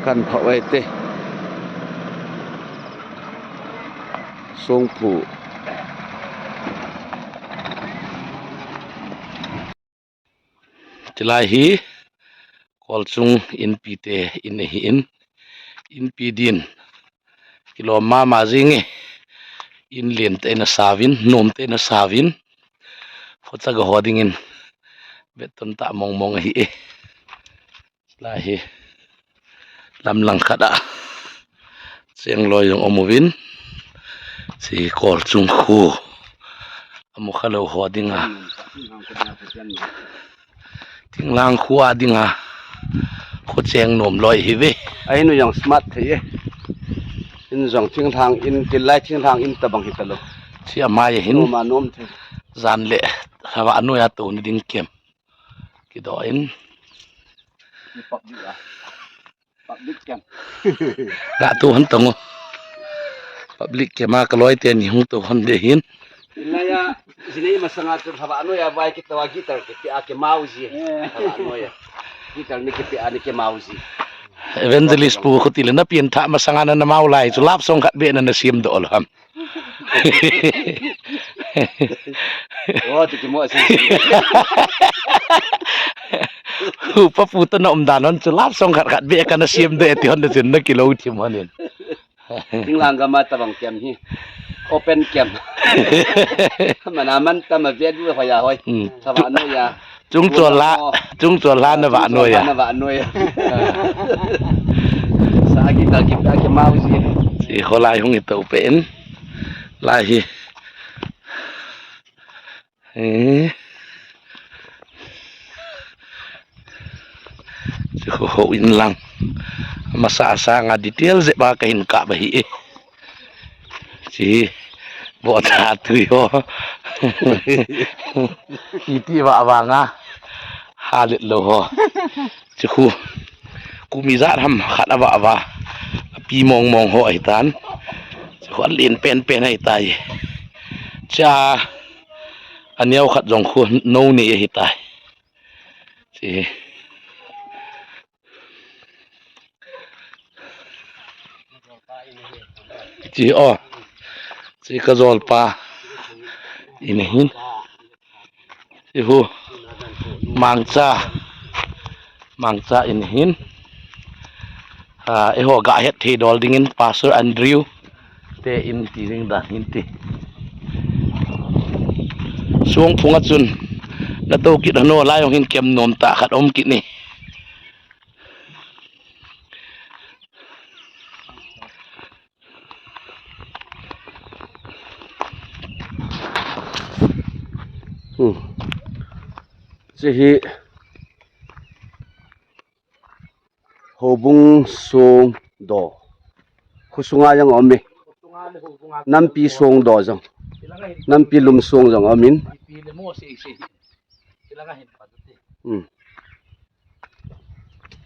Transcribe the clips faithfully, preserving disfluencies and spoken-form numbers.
Kan pha wai te. Songphu. Chulai hi Kolchung inpi te in ahi in. Inpi din kilom mama jing e. In lien te na savin, nom te na savin. Khocha ga ho dingin. Beton ta mong mong ahi e. Lai hi lamlang khat a cheng loi jong um uvin, chi Kolchung khu amu kha lou ho dinga, thinglhang khu a dinga khu cheng nom loi hi ve. Ahin u jong smart thei e. In jong thinglhang in, tilai thinglhang in tabang hi talou. Chi amai hin nom a nom thei. Jan le hava anoi a to ni ding kem. Kidoh in. Public a. Public camp. Ga tu hon tong o. Public camp a ka loi te ni hung tu hon de hin. Ilaya, jinei masanga tu hava anoi a vai kitoh a guitar kipia kemau ji. Eh. Hava anoi a. Guitar ni kipia ni kemau ji. Evangelist pu khuti le na pian tha masanga na, na mau lai chu love song khat be na na siam doh lo ham. Oh, tu kimo si. Upa pu ta na um dan hon chu love song khat khat be ka na siam de ti hon de chin na kilo thim hon in. Thinglhang gam a tabang camp hi. Open camp. Mana man ta ma ve du hoya hoi. Hmm. Hava anoi a. Chung chol la, chung chol la na va noi a. Na va noi a. Sa ki ta ki ta ki mau si. Si kholai hung i to pen. Lai hi. Eh. Si kho ho in lang. Masa sa nga detail je ba ka hin ka ba hi e. Chi, bo ta tui ho. Iti va vanga. Halit lo ho. Chi khu. Kumi jat ham khat ava ava. Api mong mong ho ahi tan. Chi khu alin pen pen ahi tai. Cha. Aniau khat jong khu no ni ahi tai. Chi. Chi o. Chi ka jolpa. In hin. Chi hu. Mangcha. Mangcha in hin. Ah, eiho ga het thei dol dingin Pastor Andrew te in ti ding dan hin ti. Songphung a chun na to kit hano lai jong hin kem nom ta khat um kit ni. Hmm. Chi hi Houbung song do. Khosunga jong um e. Nampi song do jong. Nampi lum song jong um in. Hmm.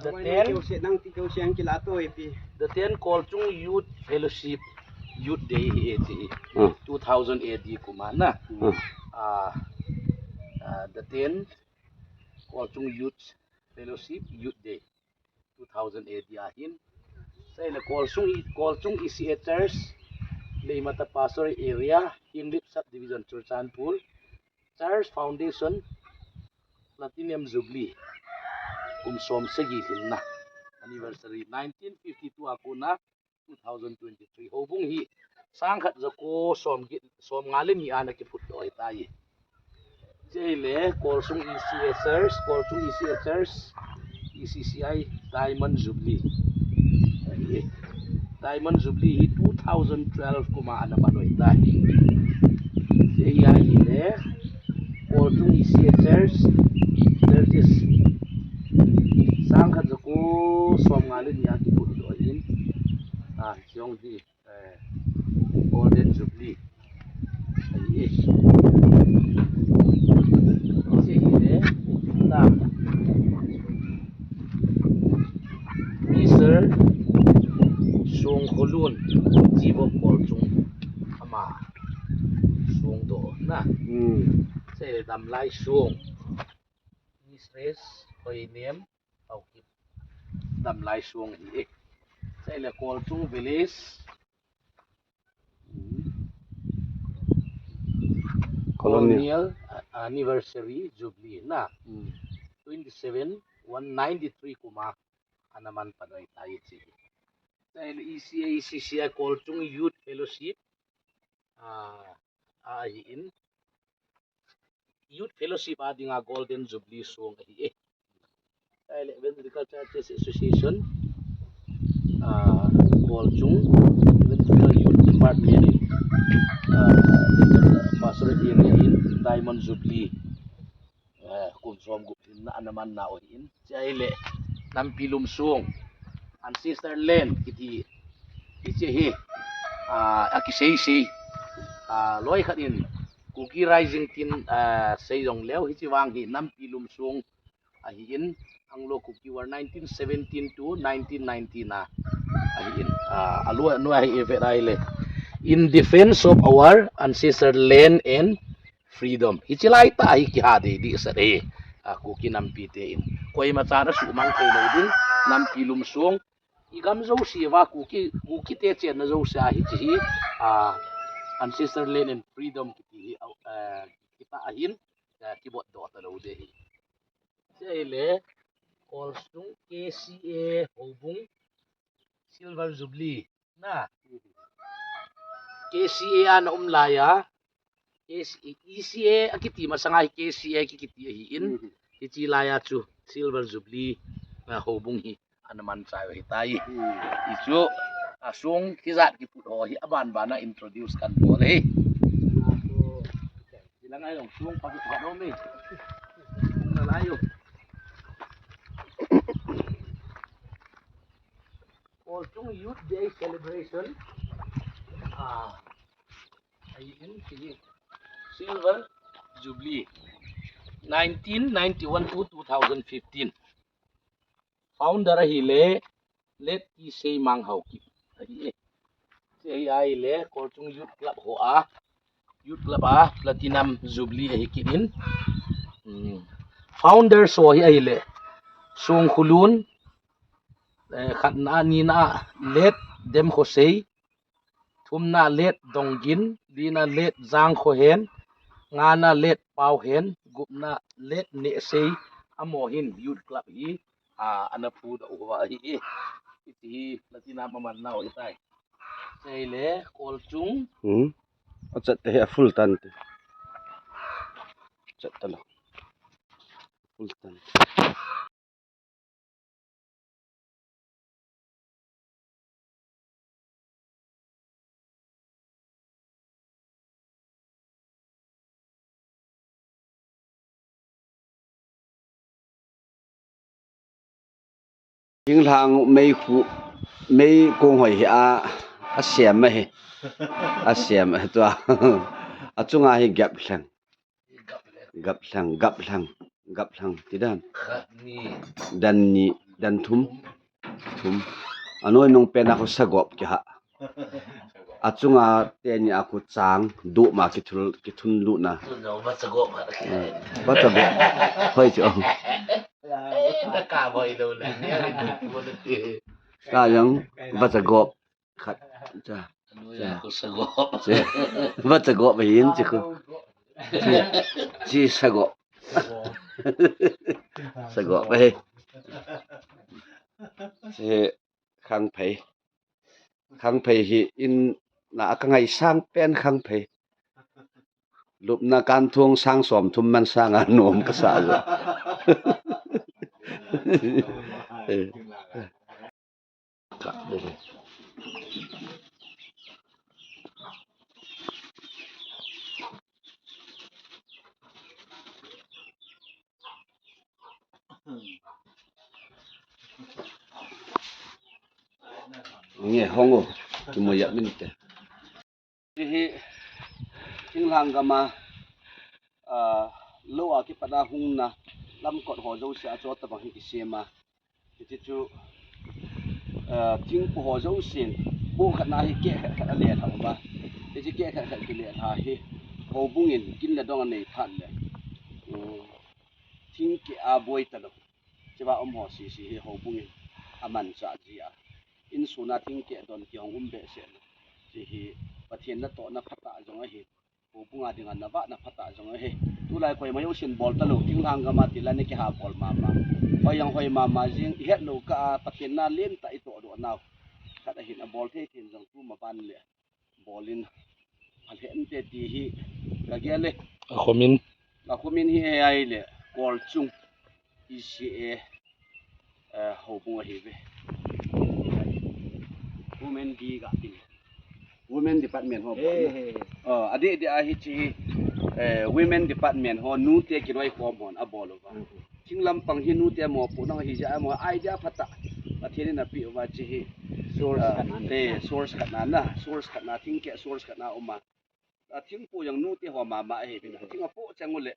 The ten, the ten Kolchung Youth Fellowship Youth Day hi e ti hi. Hmm. Two thousand A D kuma na. Hmm. Ah, ah, the ten Kolchung Youth Fellowship Youth Day two thousand A D ahin. Seile Kolchung E, Kolchung E C A Church, Leimata Pastor Area, Henglep Subdivision, Churachandpur, Church Foundation, Platinum Jubilee, kum som sagi lhinna, anniversary nineteen fifty-two a kona two thousand twenty-three. Houbung hi sangkhat jako som get, som nga le ni ana kiphut doh ahitai. Chule Kolchung E C A Church, Kolchung E C A Church, E C C I Diamond Jubilee. Diamond Jubilee hi two thousand twelve kuma ana man ahitai. Chule Kolchung E C A Church, churches sangkhat jako som nga le ni a kiphut doh ahin. Ah, jong hi, eh, Golden Jubilee. Ahi e. Hiche hi le, na. Mister Songkholun, Chief of Kolchung, ama song doh na. Hmm. Hiche le Damlai Song. Mistress Hoinem Haokip, Damlai Song ahi e. Chule Kolchung Village. Colonial. Colonial Anniversary Jubilee na. Hmm. Twenty-seven, one ninety-three kuma ana man pan u ahitai ti. Chule E C A, E C C A Kolchung Youth Fellowship. Ah, ahin. Youth Fellowship a dinga Golden Jubilee song ahi e. Chule Evangelical Churches Association, ah, Kolchung Evangelical Youth Department, ah, Pastor Area in Diamond Jubilee, ah, kum som gup hin ana man nau ahin. Chule Nampi Lumsong, Ancestor Land kiti, hiche hi, ah, akisei sei. Ah, loi khat in Kuki Rising tin, ah, sei jong leu hiche vang hi Nampi Lumsong ahin, Anglo Kuki War nineteen seventeen to nineteen nineteen a ahin, ah, alu anu ahi e vet ahile, in defense of our ancestor land and freedom. Hiche lai tah hi kiha dei dehset e. Ah, Kuki nampi te in. Koima chan asuhmang thei lou ding, Nampi Lumsong. I gam jouse uva Kuki, Kuki te chenna jouse a hiche hi, ah, ancestor land and freedom kiti hi, ah, kitah ahin, ah, kibot doh talou ding ahi. Chule Kolchung K C A Houbung Silver Jubilee. Na. K C A ana um laiya. K C A, E C A akiti masanga hi K C A kikiti ahin. Mhm. Hiche laiya chu Silver Jubilee, ah, Houbung hi ana man chai u ahitai. Hmm. Hichu, ah, song kijat kiphut ho hi aban bana introduce kan bol e. Hilang a jong song pha pha nom e. Nalai u. Kolchung Youth Day Celebration. Ah, ahin, ahin. Silver Jubilee. Nineteen ninety-one to two thousand fifteen. Founder ahile, Late T Seimang Haokip ahi e. Hiche hi ahile, Kolchung Youth Club ho a, Youth Club a Platinum Jubilee ahi kit in. Hmm. Founders ho hi ahile, Songkhulun, eh, khatna, nina, Late Demkhosei, thumna Late Donggin, lina Late Jangkhohen, ngana Late Paohen, gupna Late Nehsei, amaho hin Youth Club hi, ah, ana phudoh uva ahi e. Hiche hi Platinum aman nau ahitai. Chule Kolchung. Hmm. Achat te hi a full tan te. Chat talou. Full tan. Thinglhang meikhu, meikong hoi hi a, asem ahi. Asem ahi tua. Achunga hi gaplhang. Gaplhang, gaplhang, gaplhang, ti dan. Dan ni, dan thum, thum. Anoi nung pen a khu sagop kiha. Achunga teni a khu chang, duhma kithul, kithun lutna. Vachagop. Hoi chu. Ka jong, vachagop. Khat, cha, cha. Vachagop. Che, vachagop ahin chi khu. Chi, chi sagop. Sagop ahi. Che, khangphei. Khangphei hi in na a kangaisang pen khangphei. Lupna kan thung sang som thum man sanga nom kasa jo. Nge hong o, kimu ya min te. Hiche hi, thinglhang gam a, ah, lou a kipat a hungna, lamkot ho jouse a chot tabang hi kisem a. Hiche chu, ah, thingpu ho jousen, po khat na hi keh khat khat a lelha uva. Hiche keh khat khat kilelha hi, houbung in kin le dong anei phat le, um, thingkeh a boi talou. Hiche va um ho sese hi houbung in amanchah ji a. insung a thingkeh don kihong um behseh. Hiche hi Pathen natohna phatah jong ahi. Houbung a dinga navahna phatah jong ahi. Tulai koima jousen bol talou, thinglhang gama tilai a kiha bol mama. Hoi jong hoi mama jing, ihet lou kah a, Pathen na lentah itohdoh nau. Khat ahin abol thei thei jong tu maban le. Bol in, alhen te ti hi, kagel e. Akhomin. Akhomin hi ahile, Kolchung. E C A, eh, houbung ahi ve. Women D ga tin. Women department ho bol. Eh, eh. Oh, adeh deh a hiche, eh, women department ho, nute kiloikhom hon abol uva. Mm. Thinglam pang hi nute mopohna hi jeh a mo idea phatah. Pathen in apeh uva hiche hi. Source ah, khat na. Eh, source khat na na, source khat na, thingkeh source khat na uma. A thingpoh jong nute ho mama ahi, thing apoh chang ule.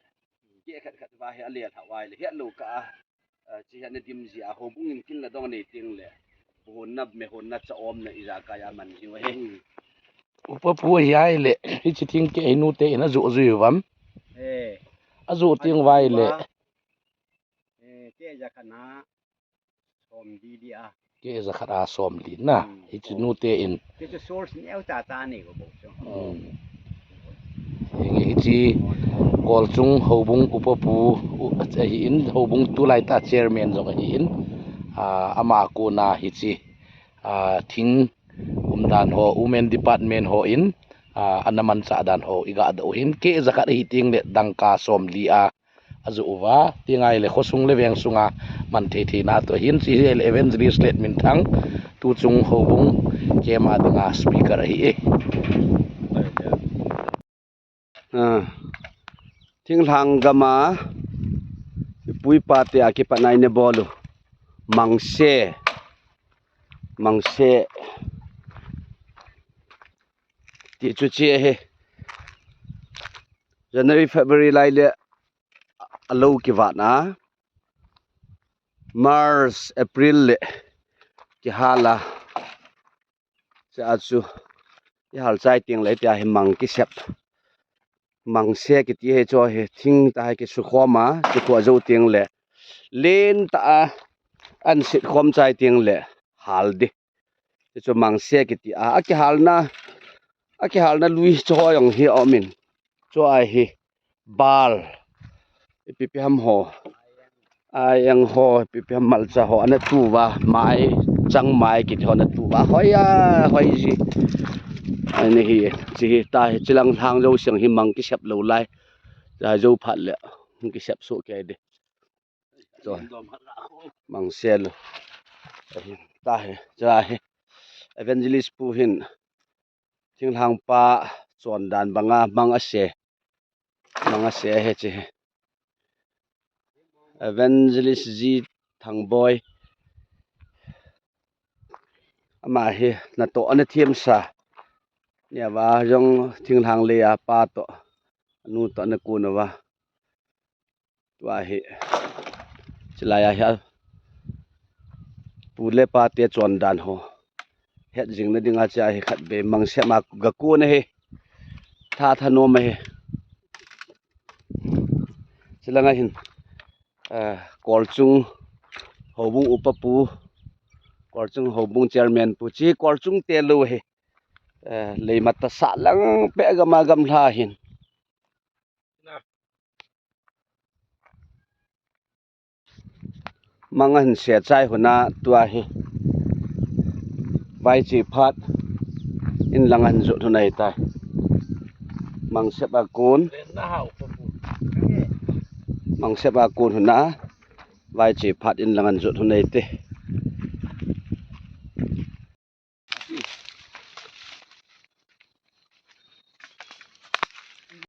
Keh khat khat va hi alelha vai le, het lou kah a. A, hiche hi ana dim jia, houbung in kin le dong nei teng le. Honna, me honna cha omna ijakai a man jiu ahi. Upa pu ahi le, hiche thingkeh hi nute in ajoh jui uvam. Eh. Ajoh teng vai le. Eh, keh jakhat na. Somli di a. Keh jakhat a somli na. Hmm. Hiche nute in. Hiche source neo tah tah nei ko bou chu. Hmm. Henge hiche Kolchung houbung upa pu u-, ahin, houbung tulai tah chairman jong ahin. Ah, ama kona hiche. Ah, thing umdan ho, women department ho in. Ah, ana manchah dan ho, iga doh u hin. Keh jakhat ahi teng le dangka somli a. Ajoh uva, ti ngai le khosung le veng sunga man thei thei na toh hin, hiche hi le Evangelist Letminthang, tuchung houbung kema dinga speaker ahi e. Ah, thinglhang gama, ipu ipa te a kipat na ina bol u. Mangse. Mangse. Ti chu hiche ahi. January, February lai le alou kivat na. March, April le kihal a. Hiche a chu ihal chai teng le tia hi mang kisep. Mangse kiti hi chu hi thing tah hi kisukhom a, kikhoh jou teng le. Lentah a anset khom chai teng le hal di. Hichu mangse kiti a, akihalna, akihalna lui chu ho jong hi aumin. Chu ahi bal. Ipi pi ham ho. Ai ang ho, ipi pi ham malcha ho, ana tu uva, mai, chang mai kiti ho ana tu uva. Hoi a, hoi ji. Ani hi, hiche hi, tah hi, hiche lang lhang jou seng hi mang kisep lou lai. Tah jou phat le, mang kisep soh kei di. Chu. Mangse lou. Ahi, tah hi, tah hi. Evangelist pu hin. Thinglhang pa chondan banga mang ase. Mang ase hiche. Evangelist G Thangboi. Ama hi natoh ana themsa. Nia va jong thinglhang lei a pa toh. Anu toh ana kun uva. Tua hi. Chulai a hi a. Pu le pa te chondan ho. Het jing na dinga hiche hi khat be mangse ma ga kun ahi. Tha tha nom ahi. Chulanga hin. Eh, Kolchung houbung upa pu. Kolchung houbung chairman pu. Hiche Kolchung te lou ahi. Eh, lei mata sa lang pe gama gamla hin. Mang ahin se chai huna tua hi. Vaichi phat in lang ahin jot huna hitai. Mang sep a kun. Mang sep a kun huna. Vaichi phat in lang ahin jot huna hite.